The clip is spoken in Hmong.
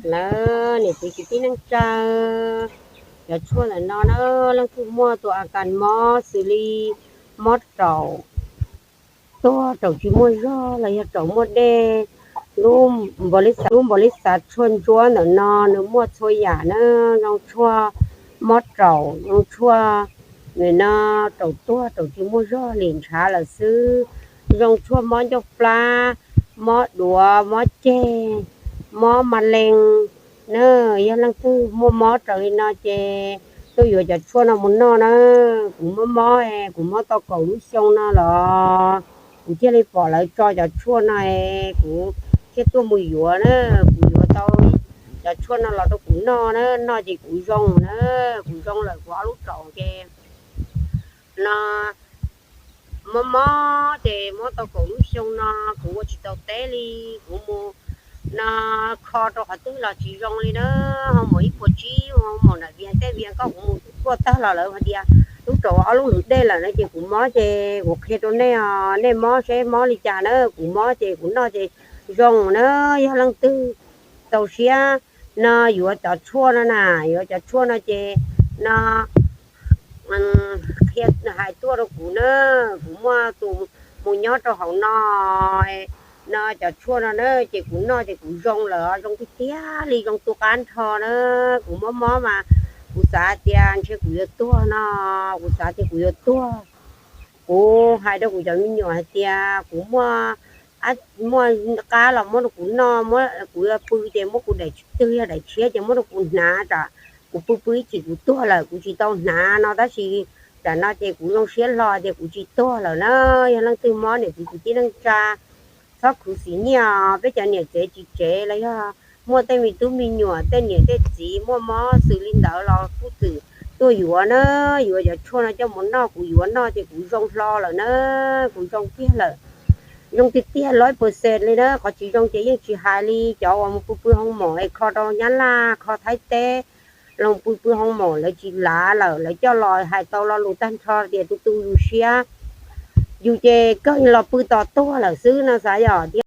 Lawv niam txiv kwv tij neej tsa, cov tshuaj ntawm no na, leej twg muaj tus a kas mob xws li mob raum tuag, raum tsis muaj zog los yog raum muaj dej, lub npaum li xav tshuaj ntsuab ntawm no nws muaj txhua yam na, zoo tshuaj mob raum, zoo tshuaj nim no raum tuag raum tsis muaj zog li ntshav lawm xwb, zoo tshuaj mob ncauj plab, mob duav, mob ceg, mob ma lees na. Yog leej twg muaj mob raws li no ces tuaj yuav cov tshuaj no mus noj na. Kuv mob mob, kuv mob tau kaum lub xyoo no los kuv thiaj li pom lawv tso cov tshuaj no, kuv thiaj tuaj mus yuav na. Kuv yuav tau cov tshuaj no los rau kuv noj na, noj ces kuv zoo na, kuv zoo lawm kuv ob lub raum ces no mob mob ces mob tau kaum lub xyoo no kuv ua tsis tau teb li, kuv mus no kho rau qhov twg los tsis zoo li na. Ho mus ib puas tsib, ho mus nram Vias, tej Vias koj kuv mus kuaj tag los lawv hais tias lub raum ob lub lwm dej lawm no ces kuv mob ces kuv qhia rau nej os, nej mob seb mob li cas na. Kuv mob ces kuv noj ces zoo na. Yog leej twg txaus siab no yuav cov tshuaj no na, yuav cov tshuaj no ces no qhia hais tuaj rau kuv na. Kuv muaj tus mus nyob rau hauv no, no cov tshuaj no na ces kuv noj ces kuv zoo lawm, zoo tiag tiag li, zoo tu qab nrho na. Kuv mob mob mas kuv xav hais tias ntshe kuv yuav tuag no, kuv xav tias kuv yuav tuag. Kuv hais rau kuv cov me nyuam hais tias kuv muaj, muaj qab los muab rau kuv noj, kuv yuav pw ces muab kuv daim twg yog daim tshiab ces muab rau kuv hnav, tsam kuv pw pw ib chim kuv tuag lawm kuv tsis tau hnav no, tab sis tsam no ces kuv zoo siab hlo tias kuv tsis tuag lawm na. Yog leej twg mob niam txiv kwv tij neej tsa txhob khuv xim nyiaj, peb cov niam tsev txiv tsev los yog muaj tej me tub me nyuam tej niam tej txiv muaj mob xws li ntawd los kuj txwm tuaj yuav na, yuav cov tshuaj no coj mus noj, kuv yuav noj ces kuv zoo hlo lawm na, kuv zoo kiag lawm. Zoo tiag tiag lawm pes xees li na, qhov tsis zoo ces yeej tsis hais li, cov uas mus pw pw hoo maum es kho rau Nyab Laj kho Thaib teb los pw pw hoo maum lawv tsis lav lawm, lawv coj los hais tau lo lus tag nrho tias tu tu yus siab, yus ces kawg los pw tos tuag lawm xwb no xav yom.